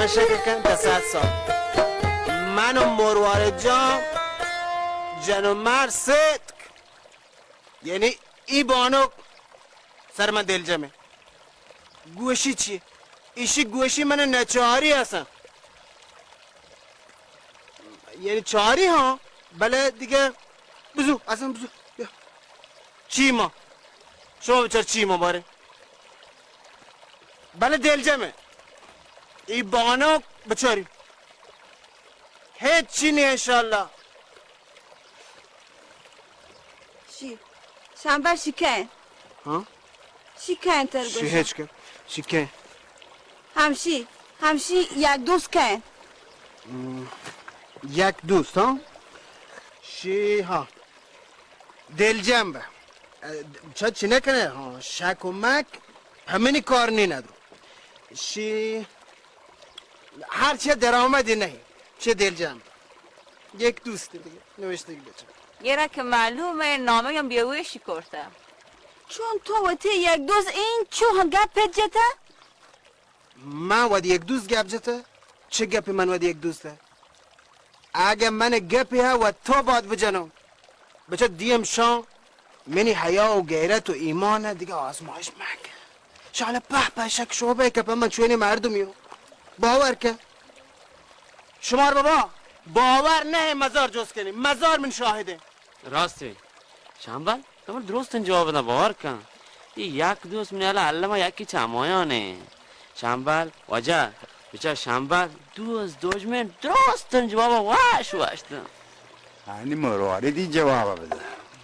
شکر کن تا صد سال. من و مروارید جان، جن و مرد ستک. یعنی ای بانک سر من دلجمه. گوشی چی؟ ایشی گوشی من نچاری هستن. یعنی چاری ها، بله دیگه. بزو، اصلاً بزو. بیا. چی ما؟ شما بچار چی ما باره. بله دلجمه. ای بانک بچاری. هیچ چی نه انشاءالله. شی. شنبه شکن. ها؟ شکن تر شی گوشم. هیچ کن. شکن. همشی. همشی یک دوست کن. م، یک دوست، ها؟ شی، ها. دلجم به. اه، چه چی نکنه، ها؟ شک و مک همینی کار نی ندارو. شی هر چه درآمدی نهی، چه دلجم. یک دوست دیگه، نوشته دیگه بچه. گره که معلومه، نامه هم بیوشی کرته. چون تو وتی یک دوست این چو گپ جته؟ من وتی یک دوست گپ جته؟ چه گپی من وتی یک دوسته؟ اگه من گپی ها و تو باد بجنم، بچه دیم شان منی حیا و غیرت و ایمان دیگه آزمایش مکن. شاله په په شک شعبه که په من چوینی مردمی. باور کن. شمار بابا، باور نه مزار جست کنی. مزار من شاهده. راسته. شنبل، تو من درستن جواب دن، باور کن. ای یک دوست من الا علما یکی چمایانه. شنبل، واجه، بچار شنبل، دوست دشمن درستن جواب واش واشتن. هانی مرواریدی جواب بده.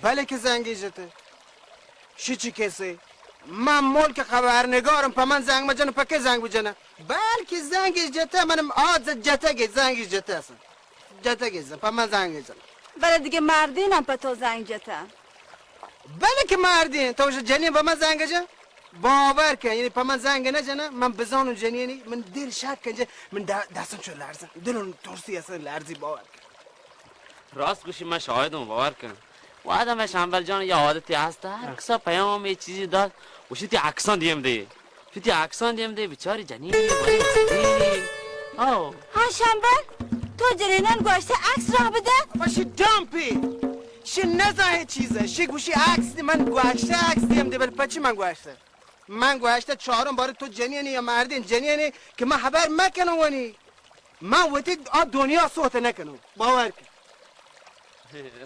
بله که زنگی جته. شی چی کسی؟ من ملک خبرنگارم، په من زنگ مجنه، په که زنگ بجنه؟ بلکه زنگش جته، منم آز جته که زنگش جته اصلاً. جته که زن، په من زنگ جنه. بله دیگه مردینم په تو زنگ جته. بله که مردین، تو جنین په من زنگ جن؟ باور کن، یعنی په من زنگ نجنه، من بزانم جنینی، من دل شک کن جه، من د-، دستم چو لرزن، دلم ترسی اصلاً لرزی، باور کن. راست گوشی، من شاهدم، باور کن. وعده من شنبل جان، یه عادتی هست، هر کسا پیام یه چیزی داد، گوشی تی عکسان دیم ده. تو تی عکسان دیم ده، بیچاری جنین، ولی مستی. آو. ها شنبل، تو جنینان گوشته عکس راه بده؟ بابا شی ڈمپی. شی نزاهه چیزه. شی گوشی عکس دی، من گوشته عکس دیم ده، بل پچی من گوشته؟ من گوشته چهارم بار تو جنینی یا مردین جنینی که من خبر مکنم ونی. من وتی آ دنیا سوت نکنم. باور کن.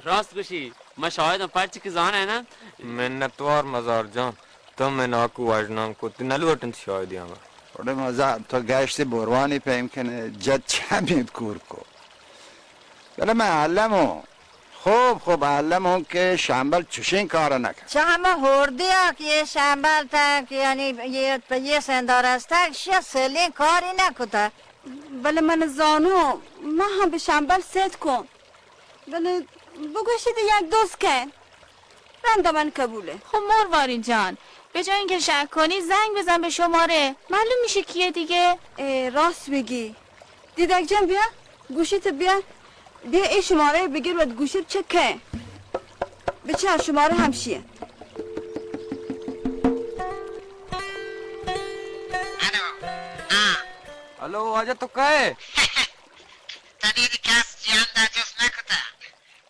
راست گوشی، من شاهدم پرچی که زانه نه. منتوار مزار جان، تو من آکو وژنان کت، نلوٹنت شاهدی همه. اوڑے مزار، تو گشت بروانی پیم کنه، جد چه بید کور کو. بله من علمو. خوب، خوب، الم اوں کہ شمبل چشیں کار نہ کن۔ چہ ہما ہوردیا کہ یہ شمبل تک، یعنی یہ پہ یہ سندار استگ، شیا سلیں کاری نہ کتہ۔ بلے من زانو، من ہم بہ شمبل سیت کن۔ بلے بگوشیت یک دوست کن۔ رند من قبولے۔ خب مرواری جان، بہ جای اینکہ شک کنی، زنگ بزن بہ شمارے۔ معلوم میشه کیه دیگه۔ اے، راست میگی۔ دیدک جان، بیا، گوشیت بیا، بیا اے شمارہ بگر وت گوشت چہ کئے۔ بچار شمارہ ہمشیه۔ الو۔ ہاں۔ الو، واجہ تو کئے؟ تنی کس جیان دا جست نہ کتا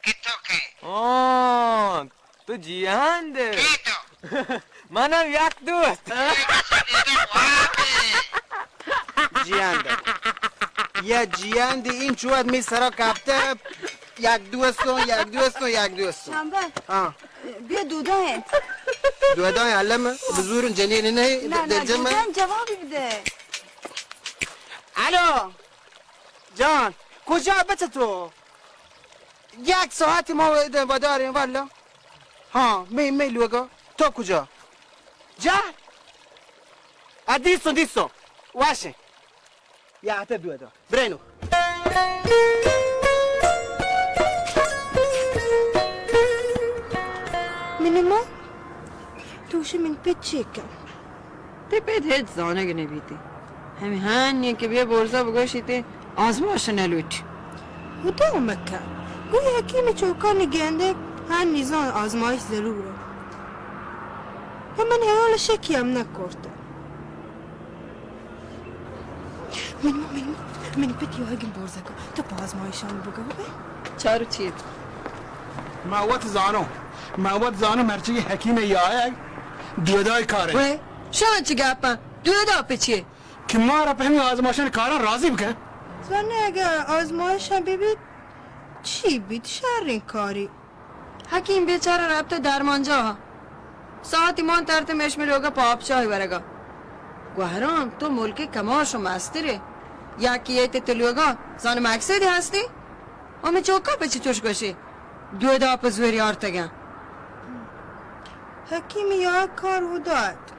کہ تو کئے؟ ہاں، تو جیان دے۔ کئے تو؟ من ہم یک دوست۔ جیان دے۔ یا جیان دے، این چوت می سرا کپتہ، یک دوستوں، یک دوستوں، یک دوستوں۔ شمبل۔ ہاں۔ بیا دودا انت۔ دودا انت، الم بزورن جنین نہیں، نہ، نہ، دلجم۔ دودا انت، جوابی بدے۔ الو۔ جان، کجا بچہ تو؟ یک ساعتی ما وداریں واللہ۔ ہاں، می، می لوگا۔ تو کجا؟ جا؟ آ، دیستوں، دیستوں۔ واشیں۔ یا اتہ دو دا۔ برینو۔ منی ما، تو شی من پچ چیک کن۔ تئی پت ہچ زانگ نہ بیت۔ ہمے ہانی کہ بیا برزا بگوشیت، آزمائش نہ لوٹی۔ ہدا مکن۔ گوں حکیم چوکانی گندگ ہانی زان آزمائش ضرور انت۔ پہ من ہیال شکی ہم نہ کرت۔ من، من، من پتی آگی برزگا، تو پہ آزمائشان بگو بے۔ چارو چیت؟ ما وت زانو، ما وت زانو مرچی حکیم یایگ دودا کارے۔ وے، شان چی گپا؟ دودا پچے؟ کہ مارا پہ ہمیں آزمائشان کاران راضی بکن۔ زانے اگہ آزمائشان ببیت، چی بیت؟ شریں کاری۔ حکیم بیچارہ رپتہ درمانجاہ ء۔ ساعتی مان ترتہ میش ملوگا پاپچاہی ورگا۔ گوہرام، تو ملک کماش و مسترے۔ یکی ایت تلوگا زان مقصدی ہستی؟ ہمیں چوکا پہ چی چوش گوشی؟ دو دا پہ زوری آرتگا۔ حکیم یا کار ہدایت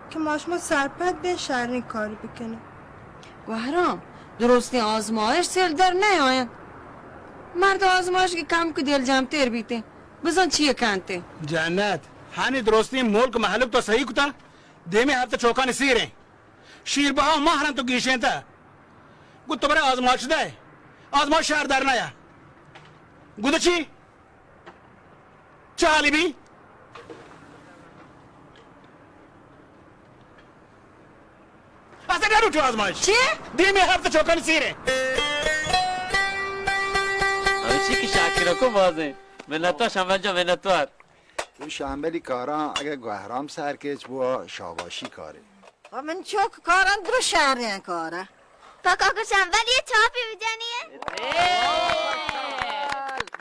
کہ ما شما سرپد بین شرین کاری بکنی۔ گوہرام، درستیں آزمائش سیل در نیاینت۔ مرد آزمائش کہ کم کہ دل جمع تیر بیتے۔ بزن چیئے کنتے؟ جنت، ہنی درستیں ملک مہلوک تو صحیح کتا۔ دیمی ہفتہ چوکانی سیریں۔ شیر بہا مہرن تو گیشینتا۔ گو تو برے آزمائش دے۔ آزمائش شہر در نیا۔ گو تو چی؟ چہ حالی بی؟ اصلاً نہ لوٹو آزمائش۔ چی؟ دیمی ہفت چوکانی سیرے۔ ہمیشی کہ شاکر کو بازیں۔ منتوار شمبل جان، منتوار۔ تو شمبلی کاراں اگہ گوہرام سرکیچ بوا، شاباشی کارے۔ و من چوک کاراں درو شہریں کارا۔ پکا کو شمبل یہ چاپی بجنی ہے۔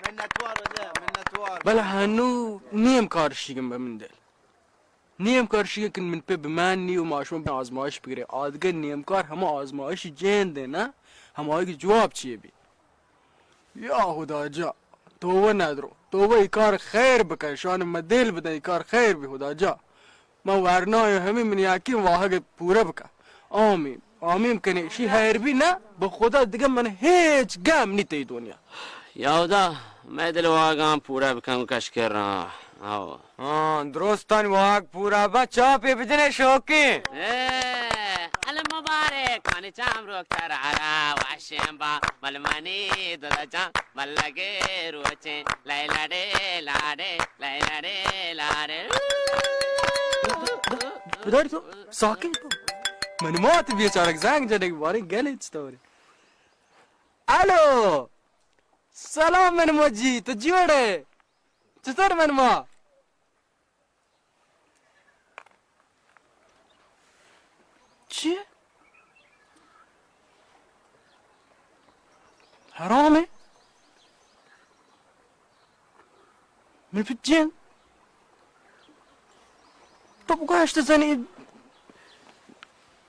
منتوار، منتوار۔ بلے ہنو نیم کار شیگم بہ من دل۔ نیم کار شیگم کہ من پہ بمانی و ما شما آزمائش بگرے۔ آدگہ نیم کار ہما آزمائش جین دے نا، ہمائی کہ جواب چیے بی۔ یا خدا جا، توبہ ندرو، توبہ ای کار خیر بکن، شان ما دل بدن ای کار خیر بی خدا جا۔ ما ورنایاں ہمے منی یکیں واہگ پورا بکن۔ آمین۔ آمین کنے، شی خیر بی نہ، بہ خدا دگہ من ہیچ گم نی تئی دنیا۔ یا خدا، مئے دل واہگاں پورا بکن کش کراں۔ آو۔ ہاں، درستانی واہگ پورا با، چاپے بجنے شوقیں۔ اے، المبارک، منی چام روک ترارا، واشیں با، مل منی دل جان۔ ملگے روچیں، لے لاڑے لاڑے، لے لاڑے لاڑے۔ بداری تو، ساکن تو۔ من مات بیچارگ زنگ جنگ باریں گلے چطورے؟ الو، سلام من مجی، تو جوڑے؟ چطور من ما؟ چی؟ حرامے؟ من پت جن؟ تو بگوشت زنی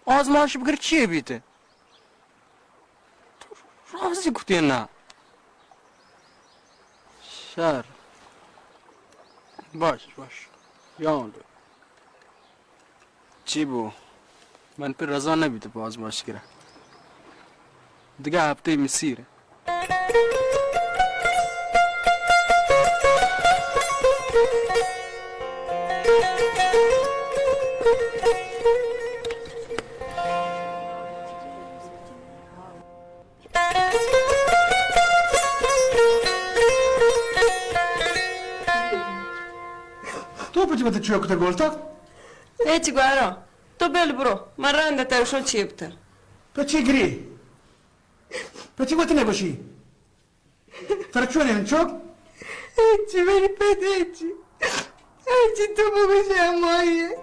آزمائش بگر چی بیتے؟ تو راضی کتے نا؟ شر۔ باش، باش۔ یاون دو۔ چی بو؟ من پر رضا نبیت پہ آزمائش گرا۔ دگہ ہفتے مسیر۔ تو پچی وتی چوک تے گولتا؟ ہچ گوارا، تو بل برو، من رند تر شو چیپتا۔ پچی گری؟ پچی وتی نگوشی؟ ترا چون انچو؟ ہچی منی پت ہچی۔ ہچی تو بگوش ہمائی۔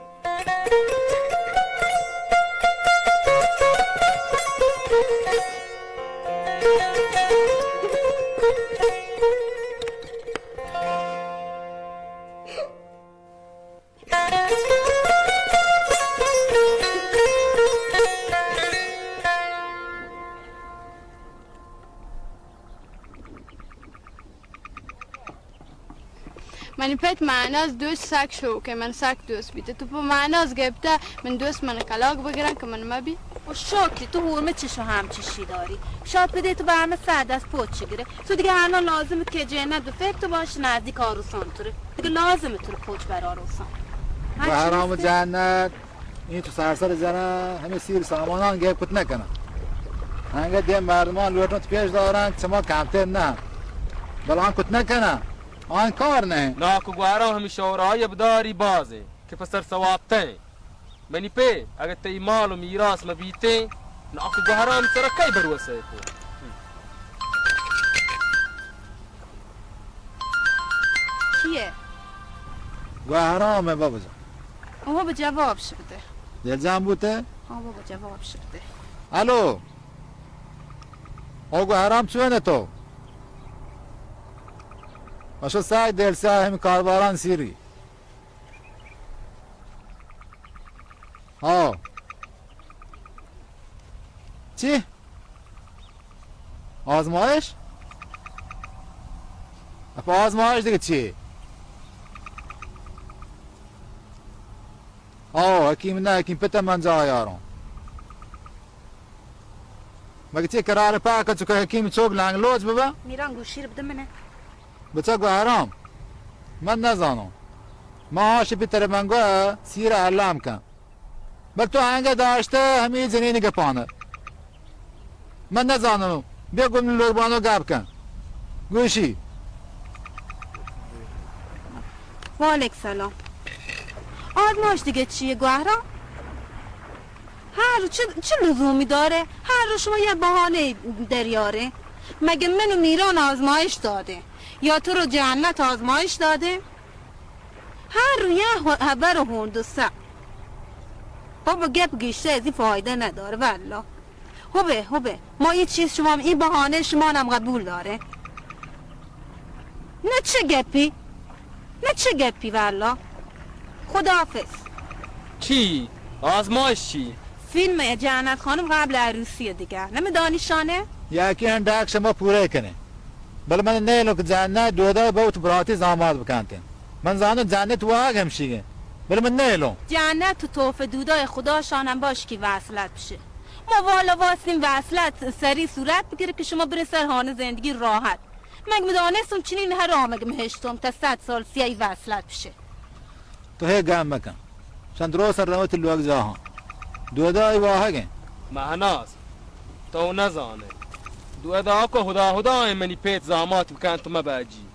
منی پت معناز دوست سک شوکه، من سک دوست بیته. تو په معناز گپته من دوست من کلاک بگرن که من مبی. و شوکی تو هورمه چی شو همچی شی داری؟ شاید بده تو به همه سر دست پوچ گیره. تو دیگه الان لازمه که جنت به فکر تو باش نزدیک آروسان تو ره. دیگه لازمه تو رو پوچ بر آروسان. بهرام جنت، این تو سرسر زنه همه سیر سامانان گپ کت نکنه. انگه دیم مردمان لوٹنت پیش دارن، چما کمتر نه. بلان کت نکنه. آن کار نه. ناکو گوهرام همی شورای بداری بازه که پسر ثوابته. منی پی، اگه تئی مال و میراث مبیتیں، ناکو گوهرام سر کئی بروسه کو؟ کیه؟ گوهرام بابا جان. او بابا جواب شده. دلجان بوته؟ او بابا جواب شده. الو. او گوهرام چونه تو؟ اشو سای دل سای هم کارباران سیری. ها. چی؟ آزمایش؟ اپا آزمایش دیگه چی؟ آه، حکیم نه، حکیم پته من جا یارم. مگه چی قرار پاک چکا حکیم چوک لانگ لوچ ببا؟ میران گوشیر بده منه. بچا گوهرام، من نزانم. ما آش پیتر من گوه سیر علام کن. بل تو آنگه داشته همی جنین گپانه. من نزانم. بیا گم لوربانو گپ کن. گوشی. وعلیک سلام. آزمایش دیگه چیه گوهرام؟ هر رو چه، چه لزومی داره؟ هر رو شما یه بهانه دریاره. مگه من و میران آزمایش داده؟ یا تو رو جنت آزمایش داده؟ هر رو یه هو-، هبر و هوند و سه. بابا گپ گیشته از این فایده نداره والله. هوبه، هوبه. ما این چیز شما هم، این بهانه شما هم قبول داره. نه چه گپی؟ نه چه گپی والله؟ خداحافظ. چی؟ آزمایش چی؟ فیلم جنت خانم قبل عروسی دیگه. نمی‌دانی شانه؟ یکی هم ڈاک شما پوره کنه. بل من نیلو که جنت دودا بوت براتی زاماد بکنتن. من زانو جنت واگ همشیگه. بل من نیلو. جنت و توف دودای خدا شانم باش کی وصلت بشه. ما والا واستیم وصلت سری صورت بگیره که شما برین سر هانه زندگی راحت. مگه می‌دانستم چنین حرامه که مهشتم تا صد سال سیاهی وصلت بشه. تو هی گم مکن. چند روز سر روت لوگ جاهان. دودا ای واهگه. مهناز، تو نزانه. دودا کو هدا هدا منی پیت زامات بکن تو مباجی.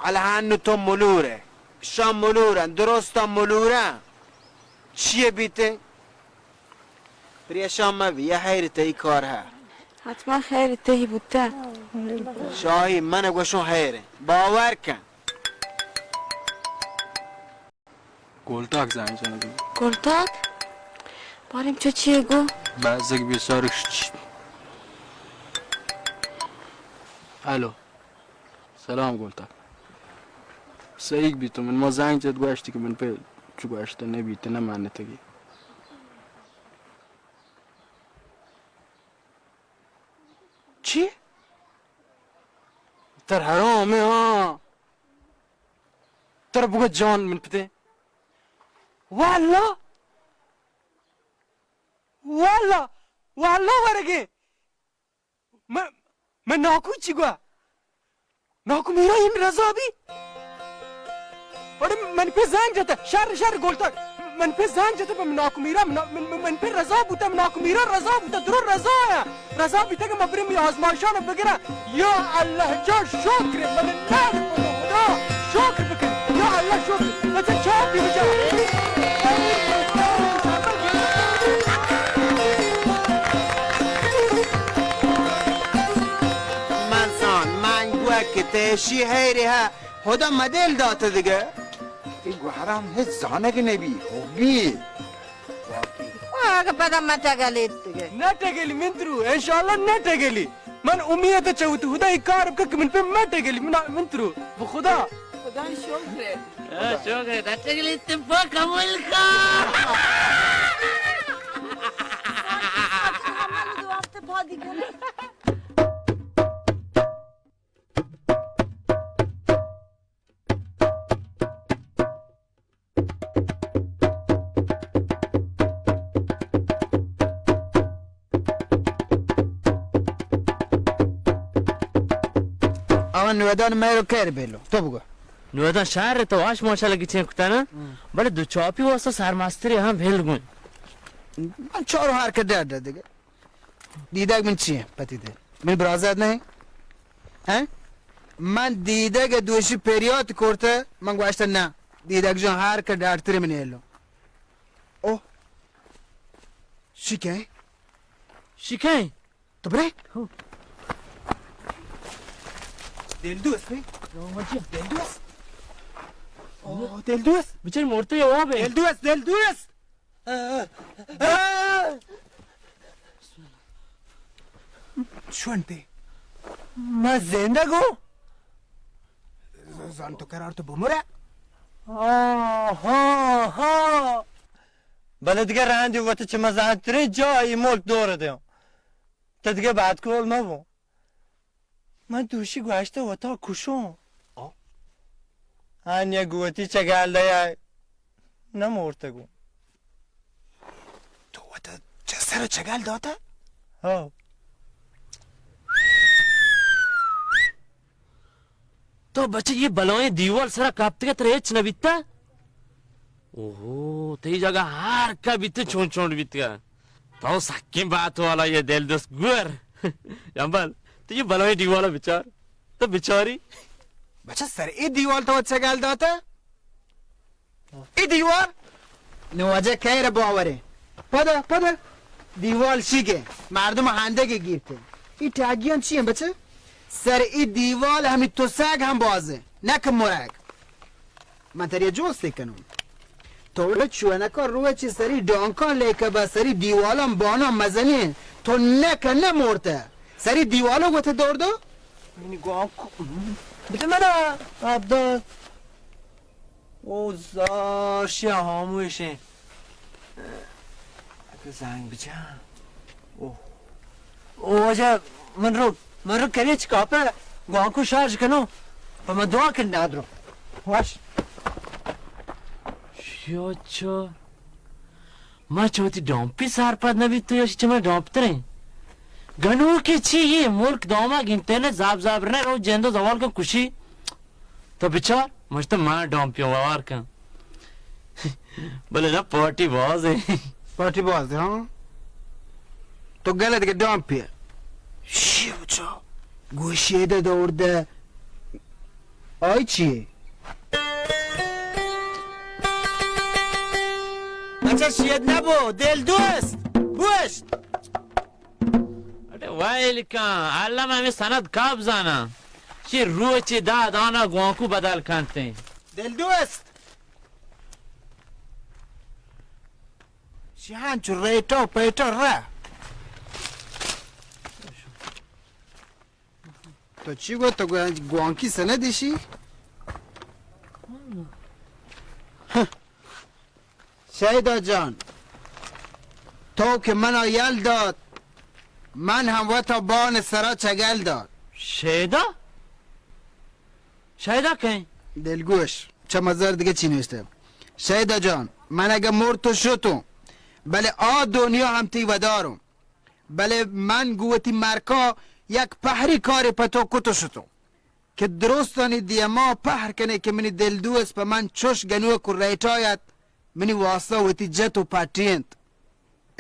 الهن تو ملوره. شام ملورن، درستا ملورن. چیه بیته؟ پریشان مبی، یه خیر تئی کار ها. حتما خیر تئی بوته. شاهی، من گوشون خیره. باور کن. گلتاک زنگ زنگ. گلتاک؟ باریم چه چیه گو؟ بزگ بیسارش چی؟ الو. سلام گلتاک. سہیگ بیتو من ما زنگ جت گوشتی کہ من پہ چو گوشتہ نہ بیت نہ مانتگی. چی؟ تر حرام ہے ہاں. تر بگو جان من پتے. واللہ. واللہ. واللہ ورگے. من، من ناکو چی گوا؟ ناکو میرا این رضا بی؟ اڑے من پہ زنگ جتا، شر، شر گولتر. من پہ زنگ جتا پہ ناکو میرا، من، من، من پہ رضا بوتا، ناکو میرا رضا بوتا، درو رضا آیا. رضا بیتا کہ مبرم آزمائشان بگرا. یا اللہ جان شکر، من نار خدا، شکر بکن. یا اللہ شکر، بچہ چاہ پی بچہ. من زان، من گوه که تشی حیری ها، خدا مدل دات دیگه. این گوهرام هیچ زانگ نبی، حبی. آگه پدا ما ٹگلیت دیگه. نه ٹگلی من ترو، انشاءالله نه ٹگلی. من امید چوت خدا ای کار بکن که من پہ مہ ٹگلی، من، من ترو. بہ خدا. خدا شکر. ہاں، شکر. ٹگلی تم پہ قبول کا. آوان نودان مہر و کیر بیلو. تو بگو. نودان شہر تو آش ماشاءاللہ گچین کتانا. ہم. بلے دو چاپی واسطہ سرمستری ہم بھیل گون. من چارو ہر کدے اڈا دیگه. دیدگ من چیه؟ پتی دے. من برازت نه؟ ہاں؟ من دیدگ دوشی پریات کرته، من گوشته نه. دیدگ جان هر که ڈاکتر من ایلو. اوه. شکین؟ شکین؟ تو برے؟ هو. دلدوست بی؟ دلدوست؟ اوه، دلدوست؟ بچار مرته یا وابه؟ دلدوست، دلدوست! چون تی؟ من زندگ اوں؟ زان تو قرار تو بمرے؟ آها، ها. بلے دگہ رندی وت چہ مزنترین جاہ ای ملک دور دیوں. تو دگہ بدکول مبو. من دوشی گوشتہ وتا کشوں. آ؟ آنیا گوتی چگل دیا نہ مورتگوں. تو وتا چہ سر چگل داتا؟ ہاں. تو بچہ یہ بلائیں دیوال سرا کپتگے ترا ہچ نہ بیتا؟ اوہو، تئی جگہ ہر کا بیتے چون چون بیتگا. تو سکیں بات والا یہ دل دوست گور. جمبل، تو یہ بلائیں دیوالا بچار. تو بچاری. بچہ سر ای دیوال تو چگل داتا؟ ای دیوال؟ نو واجہ کئے را باورے؟ پدا، پدا. دیوال شیگے، مردم ہندگے گیرتے. ای ٹاگیان چی ہیں بچہ؟ سر ای دیوال ہمی تو سگ ہم بازے، نہ کہ مرگ. من تریا جوستے کنوں. تو چونکا روچی سری ڈانکان لیکہ با سری دیوالان بانان مزنی، تو نہ کہ نہ مورتہ. سری دیوالو گوتے دور دو. منی گوانکو. بده من آب داد. او زار شیا خاموشیں. اگه زنگ بجن. او. او واجہ من رو، من رو کریچ کاپے گوانکو شارژ کنو. پہ من دعا کن نادرو. واش. شیا چا؟ ما چہ وتی ڈامپی سرپد نہ بیت تو یا چہ من ڈامپ تریں. گنوکی چی یہ ملک دامگ انترنت زاب زاب رنے رو جندو زوال کن کشی. تو بچار، مشت من ڈامپی وار کن. بلے نہ پارٹی باز ہے. پارٹی باز ہے، ہاں. تو گلت کہ ڈامپی. شی بچا. گوشی دے دور دے. آئی چی؟ اچھا شید نبو، دل دوست. گوشت. اڑے ویل کن، الم ہمیں سند کاب زانا. چی روچی داد آنا گوانکو بدل کنتے. دل دوست. شی ہنچو ریٹو پیٹو را. تو چی گو؟ تو گو-، گوانکی سند ایشی؟ ہاں. شیدا جان، تو کہ منا یل دات، من ہم وتا بان سرا چگل دات. شیدا؟ شیدا کئے؟ دلگوش، چہ مزار دگہ چی نوشتہ. شیدا جان، من اگہ مرت و شتوں، بلے آ دنیا ہم تی وداروں. بلے من گوں وتی مرکا یک پہری کارے پہ تو کت و شتوں کہ درستانی دیما پہر کنے کہ منی دل دوست پہ من چوش گنوک و ریٹایت، منی واسطہ وتی جت و پٹینت.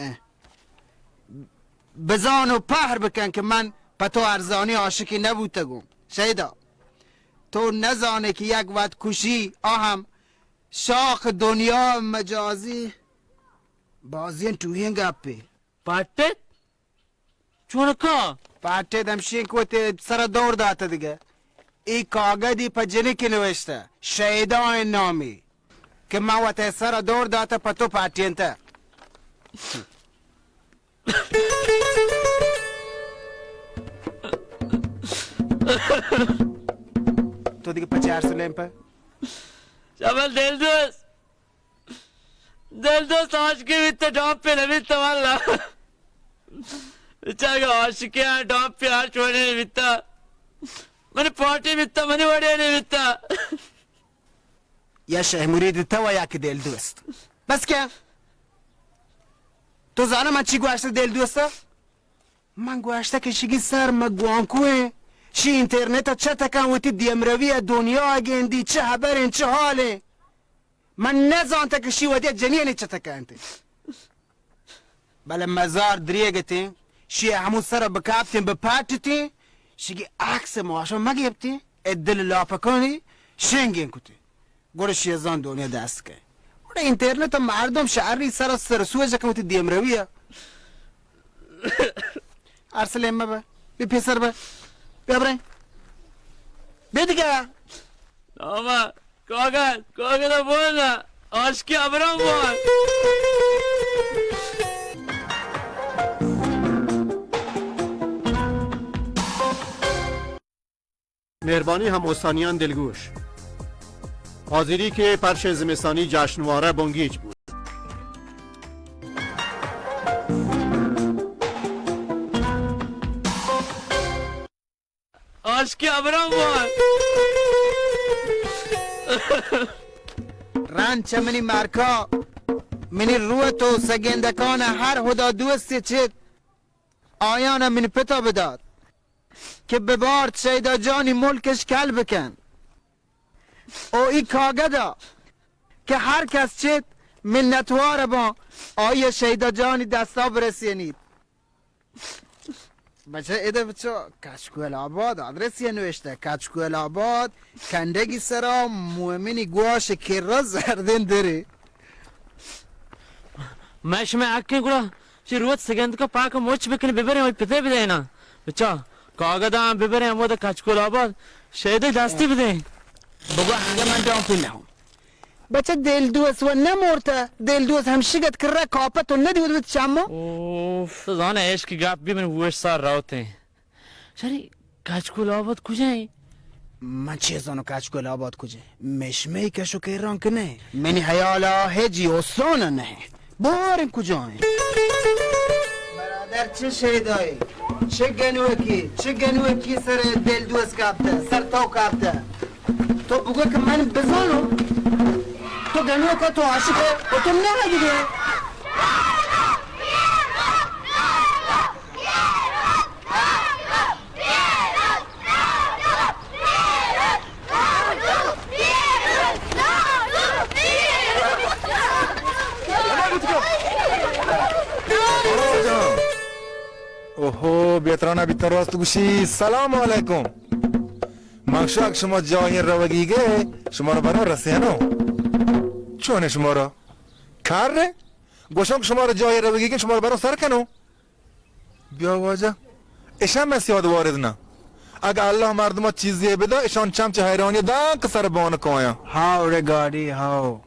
اہ. بزان و پہر بکن کہ من پہ تو ارزانی عاشقی نبوتگوں. شیدا، تو نزانے کہ یک وت کشی آ ہم شاخ دنیا مجازی بازین ٹوہین گپے. پٹت؟ چونکا؟ پٹت ہمشین کہ وتی سرا دور داتہ دگہ. ای کاگدی پہ جنکی نوشتہ، شیدا نامی، کہ من وتی سرا دور داتہ پہ تو پٹینتہ. تو دگہ پچار سلیم پہ. شابل دل دوست. دل دوست عاشقی بیتا، ڈامپی نبیتا واللہ. بچارگا عاشقی آ ڈامپی آ چوڑی نبیتا. من پارٹی بیتا، منی وڑی نبیتا. یا شہ مرید تو و یا کہ دل دوست. بس کیا؟ تو زانا من چی گوشت دل دوست؟ من گوشتہ کہ شگی سر مہ گوانکو ایں، شی انترنت ء چہ تکاں وتی دیمروی ء دنیا ء گندی، چہ ہبر ایں، چہ حال ایں۔ من نزانتہ کہ شی وتی جنینے چہ تکاں انت۔ بلے مزار دریگ اتیں، شی ہمو سر ء بکاپتیں، بپاٹتیں، شگی عکس ماشا مگپتیں۔ اے دل لاپکانی شنگیں کتی۔ گڑا شیزان دنیا دست کئے۔ گڑا انٹرنیٹ ءَ مردم شہری سر ءَ سر سوج کن وتی دیمروی ءَ۔ ارسلین مبہ۔ بی پیسر بہ۔ بیا بریں۔ بیا دیگہ۔ آما، کاغذ، کاغذ ءَ بول نا۔ عاشقی ابرم بول۔ مہربانی ہم استانیان دلگوش۔ حاضری کہ پرش زمستانی جشنوارہ بنگیج بود۔ عاشقی ابرم بوان۔ رند چہ منی مرکا، منی روت و سگندکان ہر ہدا دوستی چت۔ آیان ءَ من پتا بدات کہ ببارت شیدا جانی ملکش کل بکن۔ او ای کاگدا کہ ہر کس چت منتوار باں، آئی شیدا جانی دستا برسینیت۔ بچہ ادا بچہ کچکول آباد آدرسی نوشتہ، کچکول آباد کنڈگی سرا مومنی گواش کرا زردین دری۔ میں شمئے حقیں گڑا چہ روت سگندکا پاک مچ بکن ببریں وتی پتے بدینا۔ بچا کاگداں ببریں ہمودا کچکول آباد شیدے دستی بدیں۔ بگو ہنگے من ڈاں پہ نہ ہوں۔ بچہ دل دوست و نہ مورتا، دل دوست ہم شگت کرا کاپت و نہ دیود بت چمو۔ اوف، تو زانے عشق گپ بھی من وش سار روتیں۔ شری، کچکول آباد کجا ایں؟ من چے زانوں کچکول آباد کجا ایں؟ مشمئی کش و کیران کہ نہ ایں؟ منی حیالا ہجی استان نہ ایں۔ باریں کجا ایں؟ برادر چہ شیدائی، چہ گنوکی، چہ گنوکی سر دل دوست کپتہ، سر تو کپتہ۔ تو بگو کہ من بزانوں، تو گنوکا تو عاشق ئے و تو نہ دیگہ۔ اوہو، بیترانا بیتن راست گوشی، سلام علیکم۔ من گوشاں کہ شما جاہیں روگی گئے، شما را برا رسینو۔ چون شما را؟ کار رے؟ گوشاں کہ شما را جاہیں روگی گئے، شما را برا سر کنو۔ بیا واجہ، اشاں میں سیاد وارد نہ۔ اگہ اللہ مردمہ چیزے بدا، اشان چم چہ حیرانی داں کہ سر بان کایاں۔ ہاو رے گاڑی، ہاو۔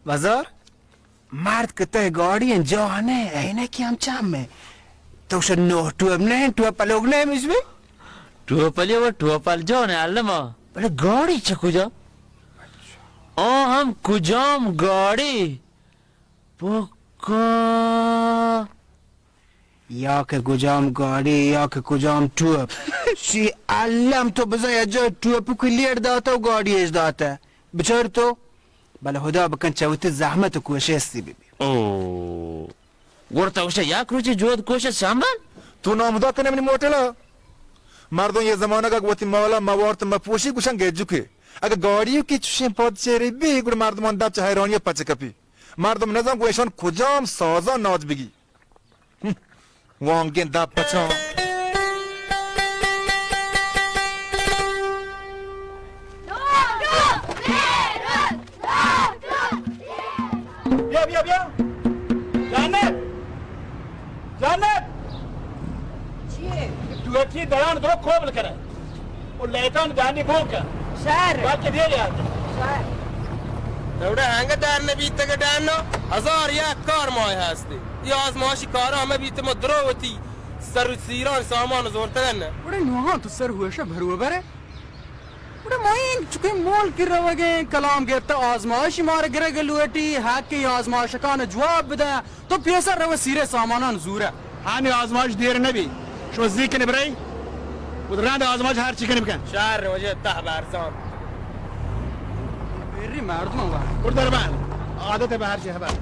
بازار؟ مرد کہ تہ گاڑی انت، جاہ نہ، عینکی ہم چم انت۔ تو شہ نوہ ٹوپ نہ انت، ٹوپلوگ نہ مش بی؟ ٹوپلی و ٹوپل جان علما۔ بلے گاڑی چہ کجا؟ آ ہم کجام گاڑی؟ پکا۔ یا کہ کجام گاڑی، یا کہ کجام ٹوپ۔ شی علم تو بزاں یا جا ٹوپ کو لیڑ داتا و گاڑی اش داتا۔ بچار تو۔ بلے ہدا بکن چہ وتی زحمت و کوشستی ببی۔ او، گڑا تو گوشے یک روچے جہد کوشست شامل؟ تو نامدا کنے منی موٹلا۔ مردم یہ زمانگ اگہ وتی مالا موارت مپوشی گوشن گجوکے۔ اگہ گاڑی کی چوشیں پاد چیرے بی گڑا مردمان دپ چہ حیرانی پچ کپی۔ مردم نزان گو ایشان کجام سازا ناچ بگی۔ وانگیں دپ پچاں۔ بیا، بیا، بیا۔ جانب! جانب! چیے؟ ٹوٹی دران درو کوبل کرے۔ او لیٹان گانی بوکا۔ شہر۔ بلکہ دیر یار۔ شہر۔ توڑا ہنگا در نبیتگ ڈانو، ہزار یک کار ماہ ہستی۔ یہ آزمائشی کارا ہمیں بیت ما درو وتی سر و سیران سامان زورتگن۔ گڑا نوہاں تو سر ہوشا بھرو برے۔ گڑا ما این چکے مول کی روگیں کلام گپتا آزمائشی مارا گرگ لوٹی، حق ای آزمائشکان جواب بدا۔ تو پیسر رو سیرے سامانان زورہ۔ ہانی آزمائش دیر نبی۔ شما زی کنے برای۔ خود رند آزمائش ہر چی کنے بکن۔ شہر وجہ تہ برزان۔ بری مردم ہوا۔ خود در بند۔ عادت بہ ہر چی ہبر۔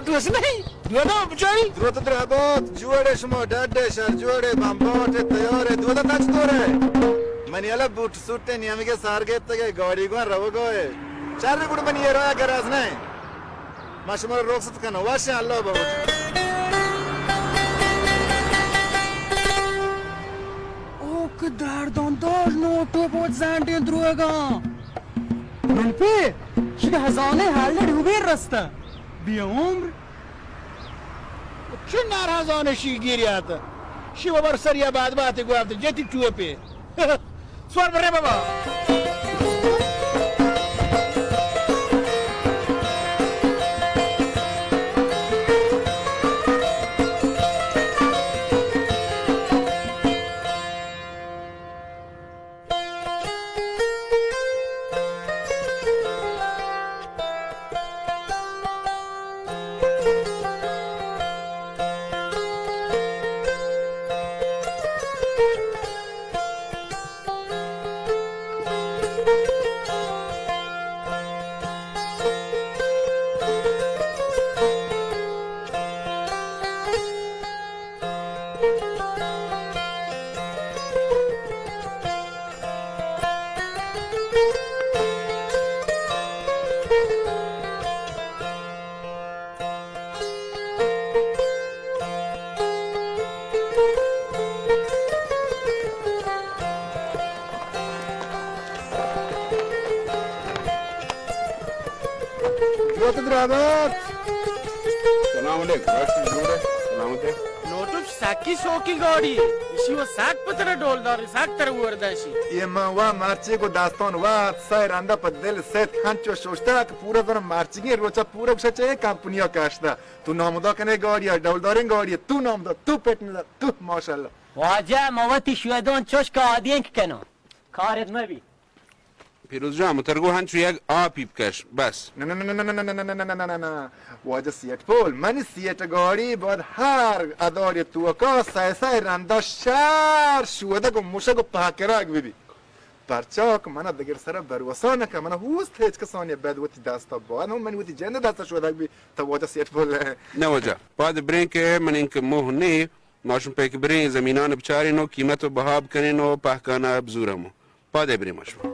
تو اس نہیں؟ دودا بچاری؟ دروت درہبات، جوڑے شما، ڈڈے شر جوڑے، بمباٹے تیارے، دودا تا چطورے؟ منی حالا بوٹ سوٹ نیمگے سار گیتگے، گاڑی گوان روگا ہے۔ چر گڑ منی یہ راہ گراز نہیں۔ ما شما را رخصت کنو، واشیں اللہ بہت۔ او کہ دردان دار نوٹو بہت زنڈیں دروگاں۔ من پہ شکہ ہزانے حل ڈوبے رستہ۔ بی عمر۔ چون ناراضان شی گیریات؟ شی ببر سریا بعد بات گوافت جتی ٹوپے۔ سوار برے بابا۔ جوت درابات۔ سلام علیکم، بس جوڑ ئے، سلامت ئے۔ نوٹو سکی شوقی گاڑی ئے، اشی و سک پتر ڈولدار، سک تر ورداشی۔ یہ من و مرچی کو داستان و سہ رندا پہ دل ست ہنچو شوشتا کہ پورا زن مرچیگیں روچا پورا گوشا چہ کمپنیا کاشتا۔ تو نامدا کنے گاڑی، ڈولداریں گاڑی، تو نامدا، تو پٹ ندا، تو ماشاءاللہ۔ واجہ ما وتی شودان چوش کہ آدینک کنو۔ کارت مبی۔ پیروز جان، مترگو ہنچو یک آپی بکش، بس۔ نہ، نہ، نہ۔ واجہ سیٹ پول، منی سیٹ گاڑی باید ہر اداری توکا سہ سہ رندا شر شودگ و مشگ و پاکرگ ببی۔ پرچا کہ منا دگر سرا بھروسہ نکن، منا اوست ہچ کسانی بد وتی دستا باید ہم منی وتی جند دستا شودگ بی، تا واجہ سیٹ پول۔ نہ واجہ، پاد برین کہ من انکہ موہ نے، ماشم پیک برین زمینان بچارین و قیمت و بہا بکنین و پہکانا بزورم و پادے بریں ما شما۔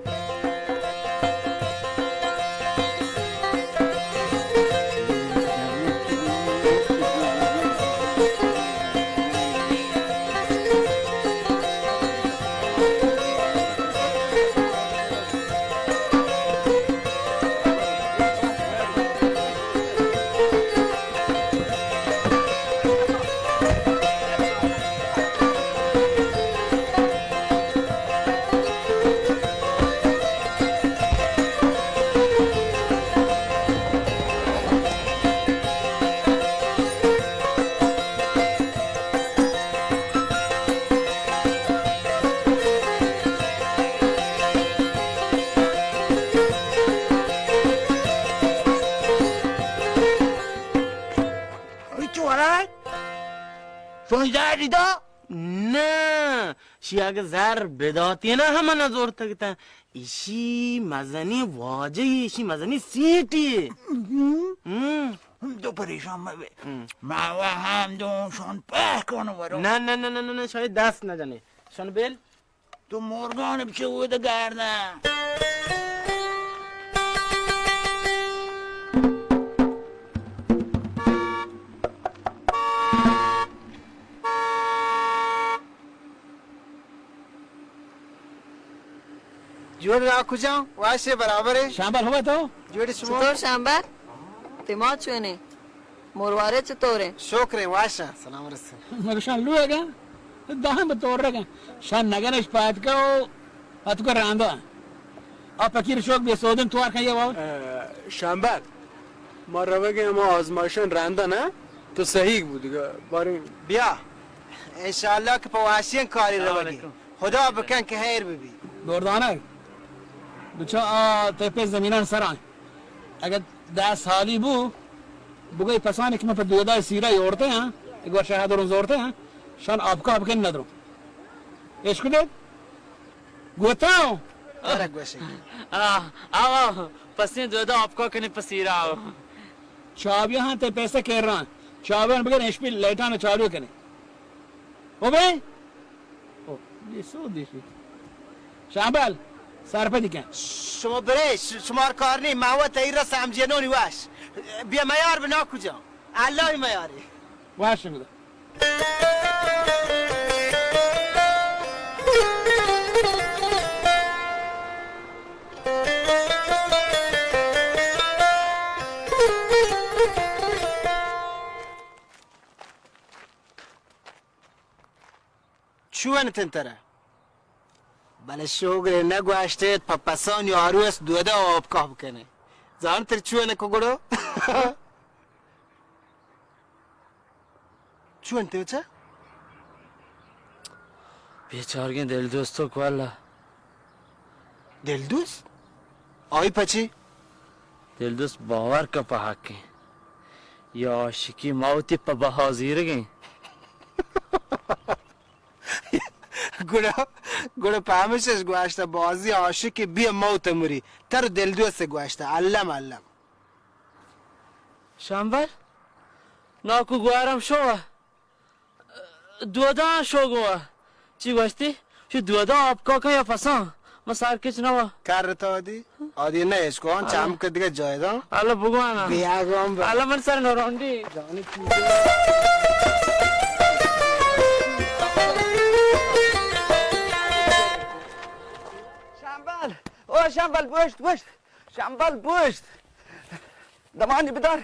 چو ہرائے؟ شون زہری دا؟ نہ، شی اگہ زر بداتینا ہم نہ زورتگتاں۔ ایشی مزنی واجہ، ایشی مزنی سیٹی۔ ہم۔ تو پریشان مبے۔ ہم۔ ما و ہم دو شون پہکان ورو۔ نہ، نہ، نہ، نہ، نہ، نہ، شاید دست نہ جنے۔ شون بیل۔ تو مورگان بچہ اود گردن۔ جوڑ را کجا؟ واشے برابر ہے۔ شامبل ہوا تو؟ جوڑ شما؟ چطور شامبل؟ تی ما چونے؟ مروارے چطوریں؟ شکریں، واشاں، سلام رسے۔ مگشان لوگا دہن بہ تورگا شان نگنش پاتکا و اتکا راندا۔ آ پکیر شوک بے سودن توار کن یہ واو۔ اے، شامبل، ما روگیں ہما آزمائشان راندا نا، تو صحیح بودگا، باریں۔ بیا، انشاءاللہ کہ پہ واشیں کاری روگیں۔ السلام علیکم۔ خدا بکن کہ خیر ببی۔ دوردانگ، بچا آ تپے زمینان سرا۔ اگہ دہ سالی بو، بگئی پسانی کہ من پہ دودا سیرا یورتے ہاں، ایک بار شاہ درون زورتے ہاں، شان آپکا بکن ندرو۔ عشق دے؟ گوتا ہوں۔ آ، آ، آ، پسین دودا آپکا کنی پسیرا آو۔ چابیاں ہاں تئی پیسہ کیراں۔ چابیاں بگر ایش پی لائٹاں چالو کنے۔ او بے؟ او، یہ سو دیشی۔ شامبل، سرپدی کن۔ شما برے، ش-، شمار کار نہیں، ما و تئی را سمجھنونی واش۔ بیا میار بنا کجا۔ اللہ میاری۔ واش بدا۔ چون تنترا؟ بلے شوگرے نہ گوشتیت، پہ پسانی آروس دودا آبکاہ بکنے۔ زانتر چون کو گڑو؟ چون تئی بچہ؟ بیچارگیں دل دوستو کو اللہ۔ دل دوست؟ آئی پچی؟ دل دوست باور کن پہ حقیں۔ یا عاشقی موتی پہ بہا زیرگیں۔ گڑا، گڑا پہ ہمشش گوشتہ، بازی عاشقی بیا موت مری۔ تر دل دوست گوشتہ، الم الم۔ شامبل، ناکو گوارم شو، دودان شو گوا۔ چی گوشتی؟ شو دودان آپ کاکا یا پسان؟ ما سار کچ نوا۔ کر تو دی۔ آدی نہ اشکو، آن چام کر دیگه جای دان۔ حالا بگوانا۔ بیا گام با۔ حالا من سر نورانڈی۔ جانی کی۔ شامبل، او شامبل، بوشت، بوشت۔ شامبل، بوشت۔ دمانی بدار۔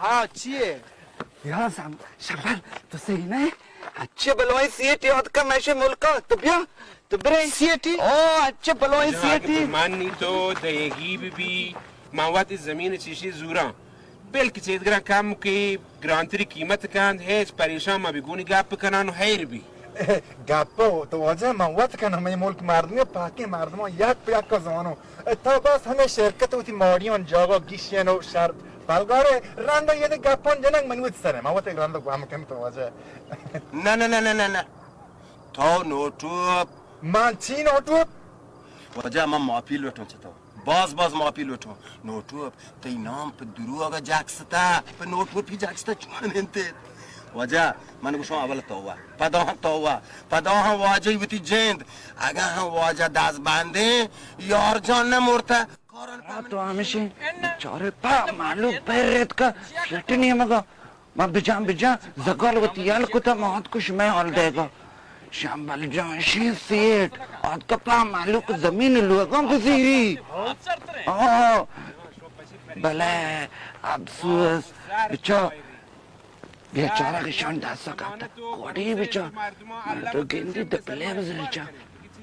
ہاں، چیے؟ یا سم-، شامبل، تو صحیح نہ؟ اچھے بلوئیں سیٹی آتکا میشے ملکا، تو بیا، تو برے۔ سیٹی؟ او، اچھے بلوئیں سیٹی۔ من نی تو دیگی بی بی، من وقت زمین چیشی زوراں۔ بلکہ چیدگراں کم کہ گرانتری قیمت کند، ہیچ پریشان مبی، گونی گپ کنن و حیر بی۔ گپ تو واجہ من وت کنم، مئے ملک مردمی پاکیں مردمان یک پہ یک زانو۔ تو بس ہمیں شرکت وتی ماڑیان جاگا گیشین و شر بلگارے، رندا یہ گپان جنگ من وت سرے، من وت رندا گم کن تو واجہ۔ نہ، نہ، نہ، نہ، نہ، نہ۔ تو نوٹوپ۔ من چی نوٹوپ؟ واجہ من ماپی لوٹوں چہ تو۔ باز باز ماپی لوٹوں۔ نوٹوپ، تئی نام پہ دروگ جاکستا، پہ نوٹوپی جاکستا چون انت؟ واجہ، من گوشوں اول توبہ، پدا ہم توبہ، پدا ہم واجہ وتی جند۔ اگاں ہم واجہ دست بندیں، یار جان نہ مرتا۔ کارن آ تو ہمیشی بیچارے پا مالو پر ریت کا فلٹ نیمگا۔ ما بجان بجان زگال وتی یل کتا، ما آتکو شمئے حال دیگا۔ شمبل جان شی سیٹ آتکا پا مالوک زمین لوگاں گزیری۔ آ، بلے افسوس، بچا بیچارہ کہ شان دستا کپتا۔ کوڑی بچا، من تو گندی دپلے بزرچا۔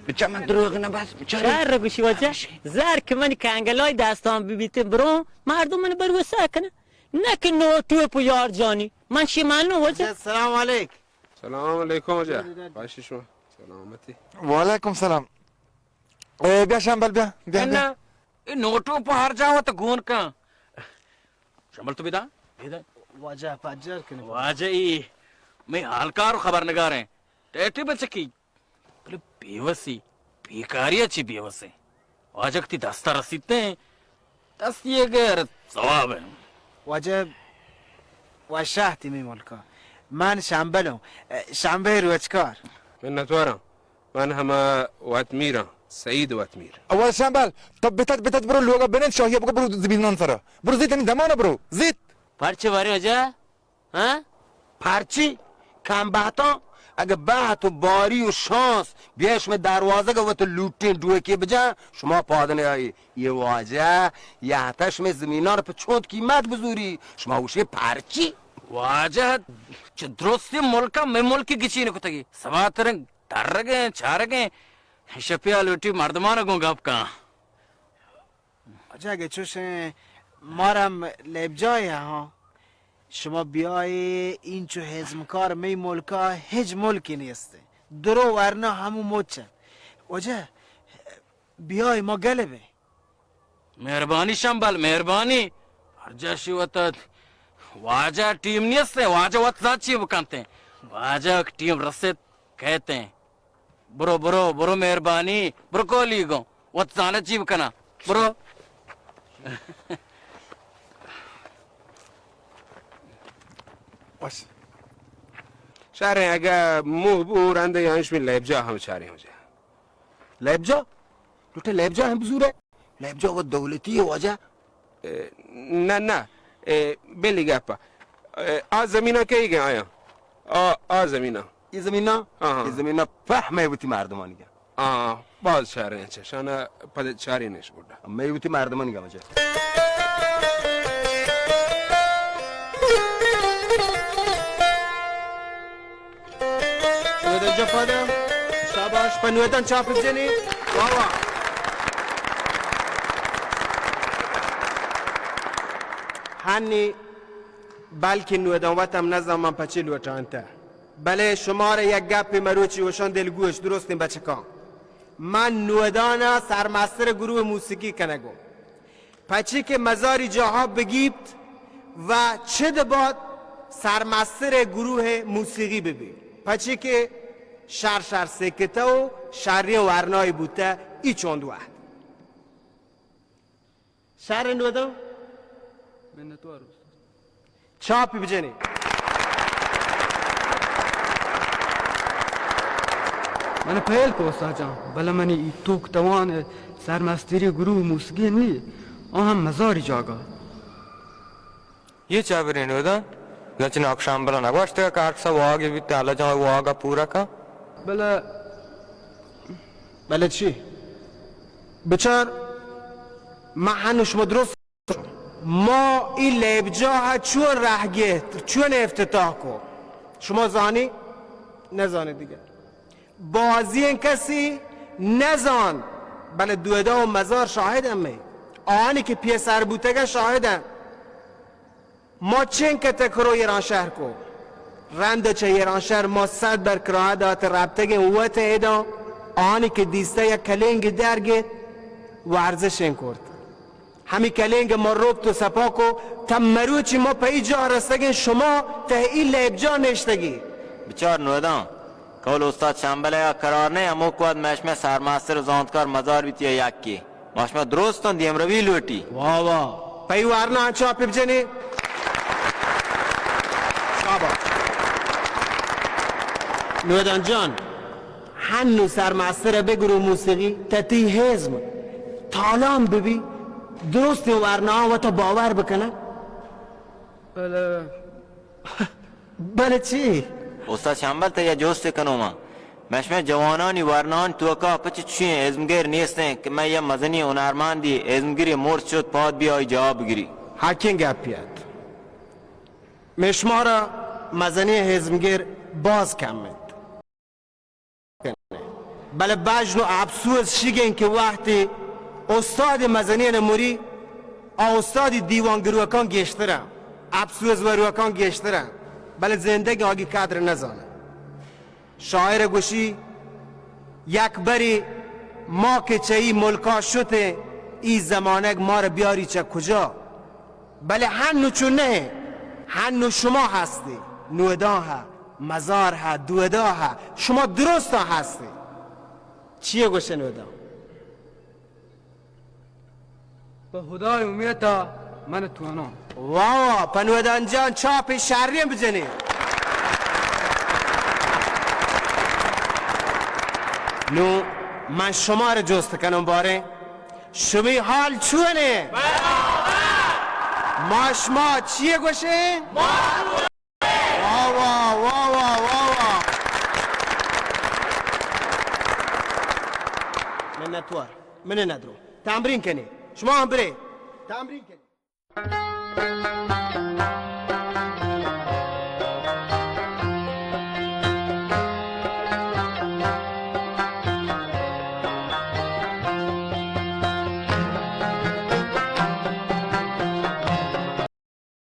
بچا من دروگ نہ بس، بچا۔ شر گوشی واجہ، زر کہ من کنگلای دستان ببیت برو، مردم من بروسہ کنہ۔ نہ کہ نوٹوپ و یار جانی۔ من شی منو واجہ۔ سلام علیک۔ سلام علیکم واجہ۔ خوش شما۔ سلامتی۔ وعلیکم سلام۔ اے، بیا شمبل، بیا، بیا، بیا۔ نہ، اے نوٹوپ ہر جا وت گون کن۔ شمبل تو بیدا؟ بیدا۔ واجہ پجر کن۔ واجہ ای، میں حالکار و خبرنگار ہیں۔ ٹیٹی بچکی۔ بلے بیوسی، بیکاری ء چی بیوسیں؟ واجہ کہ تی دست ء رسیتیں، دست یہ غیر ثواب ہیں۔ واجہ وشاہ تیمی ملکا۔ من شمبل ہوں، شمبے روچکار۔ منتواراں۔ من ہما واتمیراں، سعید واتمیر۔ اول شمبل، تو بتت، بتت برو لوگا بنند، شاہی بگو برو زمینان سرا۔ برو زیت ہمیں دمانا برو، زیت۔ پرچے بارے واجہ؟ ہاں؟ پرچی؟ کم بہتاں؟ اگہ بہت و باری و شانس بیائے شمئے دروازگ ء وت لوٹیں ڈوکے بجاں، شما پاد نیائی۔ یہ واجہ، یہ ہتا شمئے زمینان پہ چونت قیمت بزوری، شما گوشے پرچی؟ واجہ، چہ درستی ملکا مئے ملکی گچین کتگی۔ سباتریں درگیں، چارگیں، شپیا لوٹی مردمان گوں گپ کن۔ اچھا، اگہ چوشیں، مارم لیبجاہ ہاں، شما بیائے، اینچو ہزمکار مئی ملکا ہچ ملکی نیستے۔ درو ورنا ہمو مچ انت۔ واجہ، بیائے ما گلے بیں۔ مہربانی شمبل، مہربانی۔ ہر جاشی وتا واجہ ٹیم نیستے، واجہ وت زانت چی بکنتے۔ واجہ ٹیم رسیت کہتے۔ برو، برو، برو، مہربانی، برو کولی گوں۔ وت زانت چی بکناں۔ برو۔ بس۔ شریں، اگہ موہ بو رندے یا انش میں لیبجا ہم چاریں ہو جائے۔ لیبجا؟ لوٹے لیبجا ہم بزورے؟ لیبجا وہ دولتی ہے واجہ۔ اے، نہ، نہ، اے، بلی گپا۔ اے، آ زمینہ کئی گئے آیا؟ آ، آ زمینہ۔ یہ زمینہ؟ ہاں، ہاں۔ یہ زمینہ پہ میں وتی مردمانی گا۔ آ، باز شریں چہ شانا پد چاری نش بوڈا۔ میں وتی مردمانی گا مجھے۔ نودان جان پادا، شاباش، پہ نودان چاپ جنی، واہ واہ۔ ہنی بلکہ نودان وت ہم نزان من پچی لوٹانتہ، بلے شمارا یک گپی مروچی وشان دلگوش درستیں بچکان۔ من نودانا سرمستر گروہ موسیقی کنگو۔ پچی کہ مزاری جاہا بگیپت و چد بات سرمستر گروہ موسیقی ببی۔ پچی کہ شر شر سکتہ و شری ورنای بوتہ ای چوند وحد۔ شر نودان؟ منتوار استاد۔ چاپی بجنی۔ من پہل کو استاد جان، بلے منی ای توک توان سرمستری گروہ موسیقی نی، آ ہم مزاری جاگا۔ یہ چا برین نودان؟ زنچ ناکشان بلا نگوشتگا کہ ہر کسا واگی بیت، اللہ جان واگا پورا کن۔ بلے، بلے چی؟ بچار، ما ہنو شما درست، ما ای لیبجاہ چون رہ گیت، چون افتتاح کو؟ شما زانی؟ نزانی دیگه۔ بازین کسی نزان، بلے دودا و مزار شاہد ہمیں۔ آنی کہ پیسر بوتگا شاہد ہیں۔ ما چنکہ تکرو ایران شہر کو، رند چہ ایران شہر ما صد بر کرایہ دات ربتگیں وت ایدان، آنی کہ دیستہ یک کلینگ درگیت ورزشیں کرت۔ ہمی کلینگ ما روپت و سپا کو، تا مروچی ما پہ ای جا رستگیں، شما تہ ای لیبجا نشتگی۔ بچار نودان، قول استاد شمبلے یا قرار نہ، ہمو کو وت مشمے سرمستر و زانتکار مزار بیت یا یکی۔ ما شما درستاں دیمروی لوٹی۔ واہ واہ۔ پئی وارنا چاپ بجنی۔ شاباش۔ نودان جان، ہنو سرمستر بگرو موسیقی، تتی ہزم تالان ببی، درست ورنا وتا باور بکنه۔ بلے بلے چی؟ استاد شمبل، تئی یک جستے کنوں من۔ مئے شمئے جوانانی ورناہانی توکا پچ چوشیں ازمگر نیستیں کہ مئے یک مزنیں ہنرمندے ازمگری مرد شت پاد بیا آئی جاہ بگری؟ حقیں گپے ات۔ مئے شمارا مزنیں ازمگر باز کم انت۔ بلے بژن و اپسوز شیگیں کہ وہدے استاد مزنین مری آ استادی دیوان گروکان گیشترن، اپسوز وروکان گیشترن، بلے زندگی آگی قدر نزانن۔ شاعر گوشی، یک بری ما کہ چہ ای ملکا شتیں، ای زمانگ مارا بیاری چہ کجا؟ بلے ہنو چو نہ، ہنو شما ہستی، نوداں ہا، مزار ہا، دودا ہا، شما درستاں ہستی۔ چیے گوشے نوداں؟ پہ ہدای امیتا من تواناں۔ واہ واہ، پہ نودان جان چاپی شریں بجنی۔ نو من شما را جست کنم باریں۔ شمی حال چونے؟ ما شما چیے گوشیں؟ واہ واہ، واہ واہ، واہ واہ۔ منتوار، من ندرو۔ تمرین کنی۔ شما ہم برے۔ تمرین کنی۔